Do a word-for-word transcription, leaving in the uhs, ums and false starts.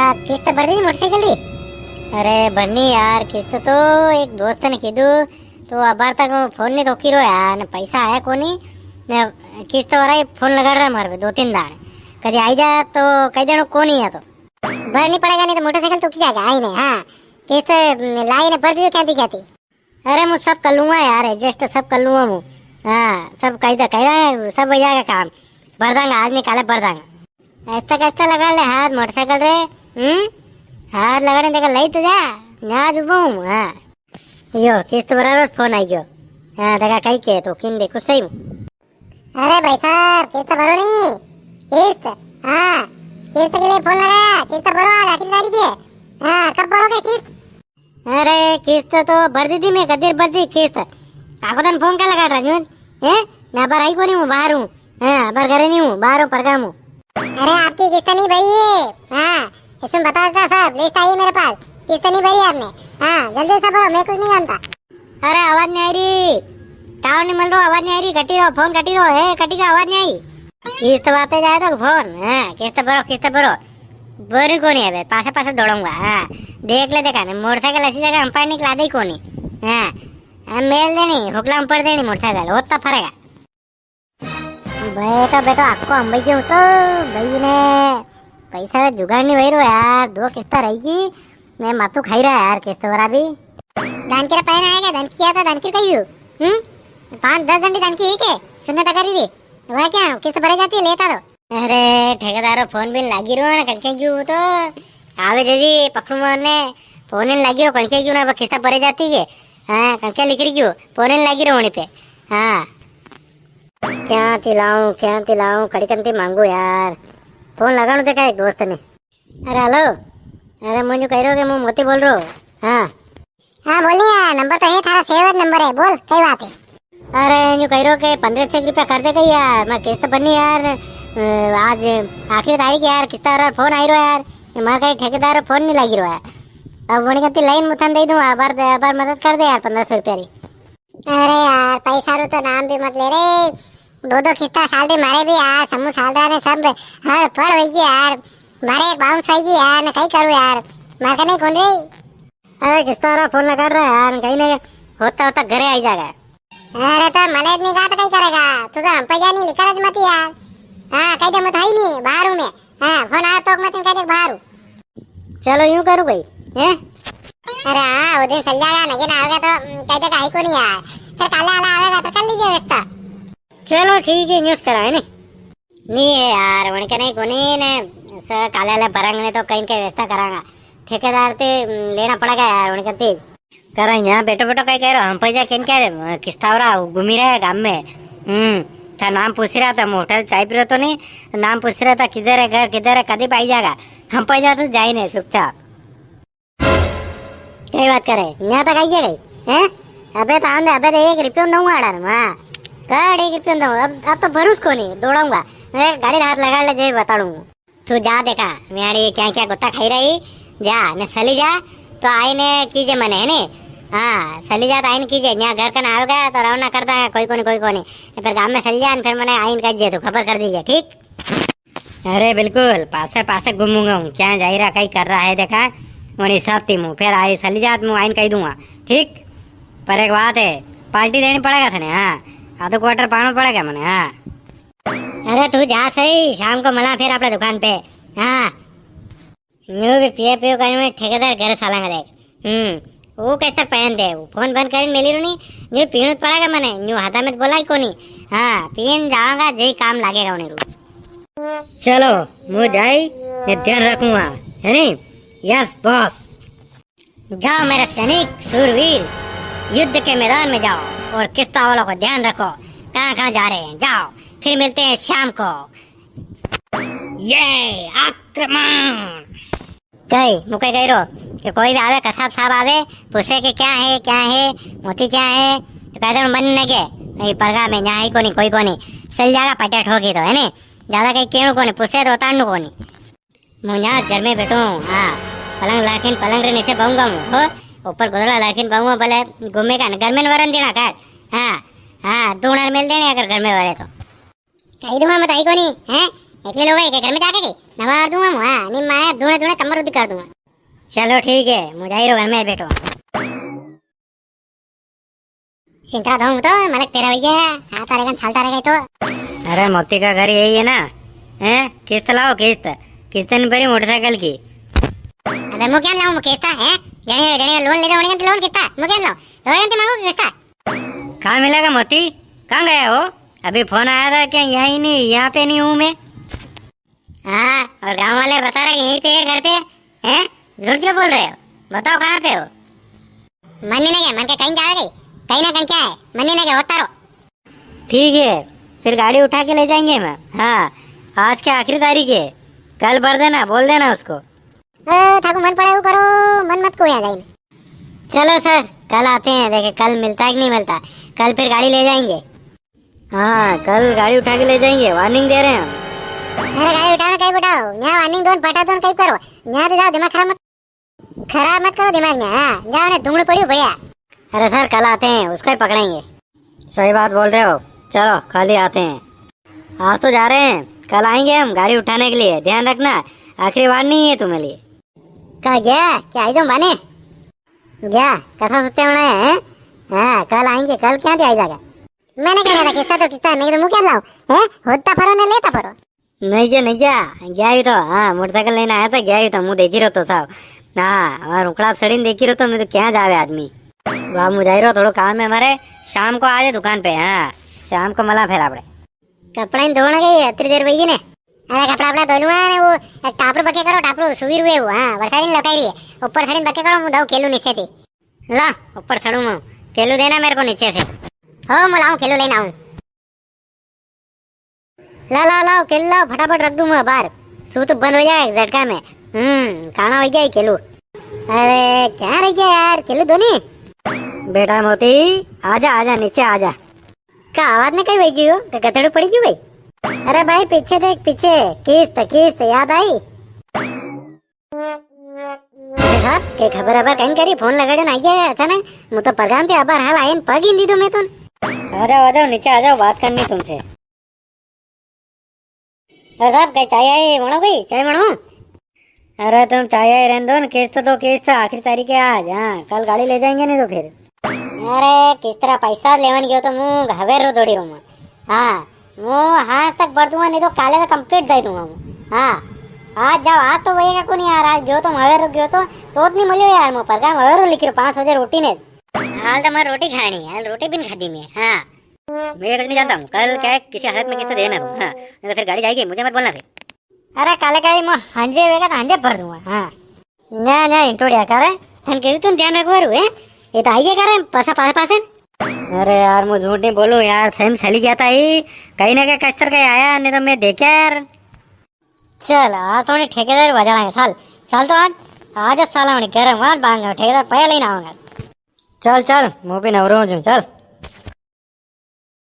आ, किस्त भर दी मोटरसाइकिल री? अरे भरनी यार, किस्त तो एक दोस्त ने कीधु, तो अबार तक वो फोन नी तोकी रो यार, ने पैसा आया कोनी, ने किस्त वाला ही फोन लगाड़ रहा मारे पे दो तीन दाण। कदी आई जा तो कई देणो कोनी है तो। भरनी पड़ेगा, नी तो मोटरसाइकिल तोकी जाएगा, आई ने, हाँ। किस्त, हम्म, लाई ने भर दियो, क्या थी, क्या थी? अरे, मु सब कर लूंगा यार, adjust सब कर लूंगा मु। हाँ, सब कई दे, कई दे, सब हो जाएगा काम। भर दांगा, आज नी काले भर दांगा। ऐसा कैसा लगा ले हाथ मोटरसाइकिल रे? हम्म? हाथ लगाने देखा, लई तो जा, ना डूबूं, हाँ। यो, किस्त भरा रो, फोन आई गयो। हाँ, देखा, कई के तो किन दे, कुछ सही हूँ। अरे भाई साहब, किस्त भरो नी, किस्त। हाँ, किस्त के लिए फोन लगाया, किस्त भरो, आज आखिरी तारीख है। हाँ, कब भरोगे किस्त? अरे, किस्त तो भर दी थी मैं, कदी री भर दी किस्त। आखो दन फोन का लगा रहा हूँ, हैं? ना, अबार आई कोनी, हूँ बाहर हूँ। हाँ, अबार घरे नी हूँ, बाहर हूँ, परगाम हूँ। अरे, आपकी किस्त नी भरी है। हाँ, इसमें बता देता सब, लिस्ट आई है मेरे पास। किस्त नी भरी आपने। हाँ, जल्दी से भरो, मैं कुछ नी जानता। अरे, आवाज नी आई री, टावर नी मिल रो, आवाज नी आई री, कटी रो, फोन कटी रो, ए, कटी का आवाज नी आई। किस्त बाते जाए तो फोन, हाँ, किस्त भरो, किस्त भरो। बोरी कोनी है बे, पासे पासे दौड़ूंगा, हाँ। देख ले, देखा ने, मोटरसाइकिल ऐसी जगह अंपायर निकला दे ही कोनी, हाँ। हाँ, मेल देनी, हुकला में पड़ देनी मोटरसाइकिल, होता फरेगा। बेटा, बेटा, आपको अंबाई क्यों तो भाई ने पैसा रे जुगाड़ नी वही रो यार, दो किस्ता रहेगी, मैं मातू खाई रहा यार, किस्त वाला भी। धनकी रा पैन आएगा, धनकी आता, धनकी कही हूँ, हम्म? पाँच दस घंटे धनकी ही के, सुनने तक करी रे, वह क्या, किस्त भरे जाती है, लेता तो। अरे, ठेकेदार रो फोन भी लागी रो ना, कणके क्यों तो, आवे जदी पकड़ू मारने, फोन नी लागी रो, कणके क्यों ना, अब किस्त भरे जाती है, हाँ, कणके लिख रही क्यों, फोन नी लागी रो होने पे, हाँ। क्या तिलाऊं, क्या तिलाऊं, कड़ी कंती मांगू यार। फोन लगाणो देखा एक दोस्त ने। अरे हेलो, अरे मु न्यू कह रहो कि मु मोती बोल रहो। हाँ। हाँ बोल नी यार, नंबर तो है थारा, सेव नंबर है, बोल कई बात है। अरे न्यू कह रहो कि पन्द्रह सौ रुपया कर दे कई यार, मैं किस्त भरनी यार, अ, आज आखिरी तारीख यार, किस्ता रा फोन आई रो यार, मारे कई ठेकेदार रो फोन नी लागी रो है। अब वणी कती लाइन मुथन दे दूं, अबार, अबार मदद कर दे यार, पन्द्रह सौ रुपया री। अरे यार, पैसा रू तो नाम भी मत ले रे। दो दो किस्ता साल री मारे भी यार, समूह साल रा ने सब हड़ पड़ होई गई यार। मारे एक बाउंस होई गई यार, ने कई करूँ यार, मार का नहीं कौन रे। अरे किस्ता रा फोन लगा रहा है यार, कहीं ने होता होता घरे आई जाएगा। अरे तो मले नहीं कहा तो कई करेगा, तू तो हम पे जानी लिखा मत यार। हाँ, कह दे मत है ही नहीं, बाहर हूँ मैं। हाँ, फोन आया तो मैं तुम कह दे बाहर हूँ। चलो यूं करूँ भाई, हैं? अरे हाँ, वो दिन चल जाएगा, नगे ना आओगे तो, हम्म, कह देगा आई को नहीं यार। फिर काले आला आवेगा तो कर लीजिए व्यवस्था। चलो ठीक है, न्यूज़ करा है ने। नहीं है यार, वण के नहीं कोनी ने, स-, काले आले भरंग ने तो कहीं के व्यवस्था करांगा। ठेकेदार ते, हम्म, लेना पड़ेगा यार, वण के ते। करा यहाँ बैठो बैठो कई कह रहे हो, हम पैसा किन कह रहे, किस्तावरा घूमी रहे गांव में। हम्म, था नाम पूछ रहा था, मैं होटल चाय पी रहा तो नहीं, नाम पूछ रहा था, किधर है घर, किधर है, कदी पाई जाएगा। हम पैसा तो जाए नहीं चुपचाप। कई बात करे, न्या तक आई है गई, हैं? अबे तो आंदे, अबे तो एक रुपयो न दूंगा आड़ा ने, हाँ। कड़ एक रुपयो न दूंगा, अब, अब तो भरूस कोनी, दौड़ाऊंगा। मैं गाड़ी हाथ लगा ले, जे बताऊंगा। तू जा देखा, म्याड़ी क्या क्या गोता खाई रही, जा, ने सली जा, तो आईने कीजे मने, है ने? हाँ, सली जा तो आईने कीजे, न्या घर कन आवेगा तो रवाना कर दांगा, कोई कोनी, कोई कोनी। फिर गांव में सली जा, फिर मने आईने कह जे, तू खबर कर दीजे, ठीक? अरे बिल्कुल, पासे पासे घूमूंगा हूँ, क्या जाई रहा, कई कर रहा है देखा, वणी हिसाब थी मु, फिर आई सली जात मु आईने कही दूंगा, ठीक? पर एक बात है, पार्टी देनी पड़ेगा थने, हाँ, आधो क्वार्टर पानो पड़ेगा मने, हाँ। अरे तू जा सही, शाम को मला फिर अपने दुकान पे, हाँ। न्यू भी पिए पियो कर में ठेकेदार घर सालांगा देख। हम्म, वो कैसे पहन दे, वो फोन बंद करीन मेली रूनी, न्यू पीणू तो पड़ेगा मने, न्यू हाथा में तो बोला ही कोनी। हाँ, पीन जाऊंगा, जे काम लागेगा उन्हें रू। चलो, मु जाई, मैं ध्यान रखूंगा, है नी? Yes boss. जाओ मेरे सैनिक, सूरवीर, युद्ध के मैदान में जाओ और किस्ता वालों को ध्यान रखो, कहाँ कहाँ जा रहे हैं, जाओ, फिर मिलते हैं शाम को। ये आक्रमण। कई, मुके कही रो कि कोई भी आवे, कसाब साहब आवे, पूछे कि क्या है, क्या है, मोती क्या है, तो कहते हैं, "मन न के, ये परगा में, यहाँ ही कोनी, कोई कोनी, चल जाएगा, पटे ठोकी तो, है ने? ज्यादा कहीं केणु कोनी, पूछे तो उतारनु कोनी।" मु यहाँ घर में बैठो हूँ, हाँ, पलंग लाखिन पलंग रे नीचे बहुंगा हूँ, हो, ऊपर गोदड़ा लाखिन बहुंगा, भले घूमे का न, घर में न वरन देना कर, हाँ, हाँ, दूणर मेल देने अगर घर में वरे तो। कही दूंगा मैं तो आई कोनी, हैं? एकले लोग है के घर में जाके के नवार दूंगा मूं, हाँ, नी माया दूने दूने कमर उदी कर दूंगा। चलो ठीक है, मूं जाई रो घर में बैठो। चिंता दो तो मलक तेरा भैया, आता रहेगा, चलता रहेगा तो। अरे मोती का घर यही है ना? हैं? किस्त लाओ किस्त, किस्त नी भरी मोटरसाइकिल की। अबे मूं क्या लाऊं मूं किस्त, हैं? जने, जने लोन लेते होने तो लोन किस्त, मूं क्या लाऊं? लोन तो मांगो किस्त। कहाँ मिलेगा मोती? कहाँ गया वो? अभी फोन आया था, क्या यहाँ ही नहीं, यहाँ पे नहीं हूँ मैं। हाँ, और गांव वाले बता रहे कि यहीं पे है घर पे, हैं? झूठ क्यों बोल रहे हो? बताओ कहाँ पे हो? मन्ने ने क्या, मन के कहीं जावे गई, कहीं ना कहीं क्या है, मन्ने ने क्या होता रो। ठीक है, फिर गाड़ी उठा के ले जाएंगे हम। हाँ, आज की आखिरी तारीख है, कल भर देना, बोल देना उसको। ए, थाको मन पड़े वो करो, मन मत को यहाँ जाइन। चलो सर, कल आते हैं, देखे कल मिलता है कि नहीं मिलता, कल फिर गाड़ी ले जाएंगे। हाँ, कल गाड़ी उठा के ले जाएंगे, वार्निंग दे रहे हैं हम। अरे गाड़ी उठाना कहीं उठाओ, यहाँ वार्निंग दो, फटा दो, कहीं करो, यहाँ तो जाओ, दिमाग खराब मत, खराब मत करो दिमाग ने, हाँ, जाओ ने धूल पड़ी भैया। अरे सर, कल आते हैं, उसको ही पकड़ेंगे। सही बात बोल रहे हो, चलो कल ही आते हैं। आज तो जा रहे हैं, कल आएंगे हम गाड़ी उठाने के लिए, ध्यान रखना, आखिरी वार्निंग है तुम्हारे लिए। का गया, क्या आई तुम बने? गया, कसा सुत्ते होना है, हैं? हाँ, कल आएंगे, कल क्या दिया जाएगा? मैंने क्या कहा, किस्ता तो किस्ता है, मैं तो मुँह क्या लाऊं, हैं? होता फरो ने लेता फरो। नहीं क्या, नहीं क्या, गया ही तो, हाँ, मोटरसाइकिल लेने आया था, गया ही तो, मूं देखी रहो तो साहब। हाँ, और उकड़ा सड़ी ने देखी रहो तो, मैं तो क्या जावे आदमी। वाह, मूं जाई रहो, थोड़ो काम है हमारे, शाम को आ जाए दुकान पे, हाँ, शाम को मला फिर आपड़े। कपड़ा ही धोना के अतरी देर वही ने। अरे कपड़ा अपना धो लूंगा ने, वो टापरू बके करो, टापरू सुबीर हुए वो, हाँ, बरसात नहीं लौटाई रही है, ऊपर सड़ी ने बके करो, मूं दाऊ केलू नीचे थी। ला, ऊपर सड़ू मूं, केलू देना मेरे को नीचे से। हो, मूं लाऊं, केलू लेने आऊं। ला, ला, लाओ, केलू लाओ, फटाफट रख दूं मैं बाहर। सूत बंद हो जाए एक झटका में। हम्म, खाना हो गया ही केलू। अरे, क्या रह गया यार, केलू दो नी। बेटा मोती, आजा, आजा, नीचे आजा। का आवाज ने कई वही गयो, का गधेड़ो पड़ी गयो भाई? अरे भाई, पीछे देख, पीछे। किस्त, किस्त, याद आई? अरे साहब, के खबर अबर कहीं करी, फोन लगाड़े ना आई गया अचानक। मूं तो परगाम थे, अबार हाल आयन पग ही नी दीदो मैं तो। आ जाओ, आ जाओ, नीचे आ जाओ, बात करनी तुमसे। अरे साहब, कई चाय आई, बनो कई, चाय बनो? अरे तुम चाय आई रहने दो ना, किस्त तो किस्त, आखिरी तारीख है आज। हाँ, कल गाड़ी ले जाएंगे नी तो फिर। अरे किस्त रा पैसा लेवन गयो तो मूं हवेर रो दौड़ी रो मूं। हाँ, मूं हांज तक भर दूंगा, नी तो काले तो complete दे दूंगा मूं। हाँ, आज जाओ, आज तो वही का कोनी यार, आज गयो तो हवेर रो गयो तो, तो नी मिल्यो यार, मूं परगाम हवेर रो लिख रो, पाँच बजे रोटी ने। हाल तो मारे रोटी खानी है, हाल रोटी भी नी खादी मैं। हाँ, मैं कुछ नी जानता हूँ, कल क्या है, किसी हालत में किस्त देना तुम। हाँ, नी तो फिर गाड़ी जाएगी, मुझे मत बोलना फिर। अरे काले काले मूं हांजे वेगा तो हांजे भर दूंगा। हाँ। न्या, न्या, इंटोड़िया करे, थन के तुम ध्यान रखवा रू है, ये तो आइए करे, पासा, पासा, पासा। अरे यार, मूं झूठ नी बोलूं यार, सही में सली गया था ही, कहीं ना कहीं कस्तर का आया, नी तो मैं देख्या यार। चल, आज तो उन्हें ठेकेदार बजाना है, साल, साल तो आज, आज साला उन्हें गरम, आज बांगा, ठेकेदार पहले ही ना आऊंगा। चल, चल, मूं भी नवरो हूँ, चल।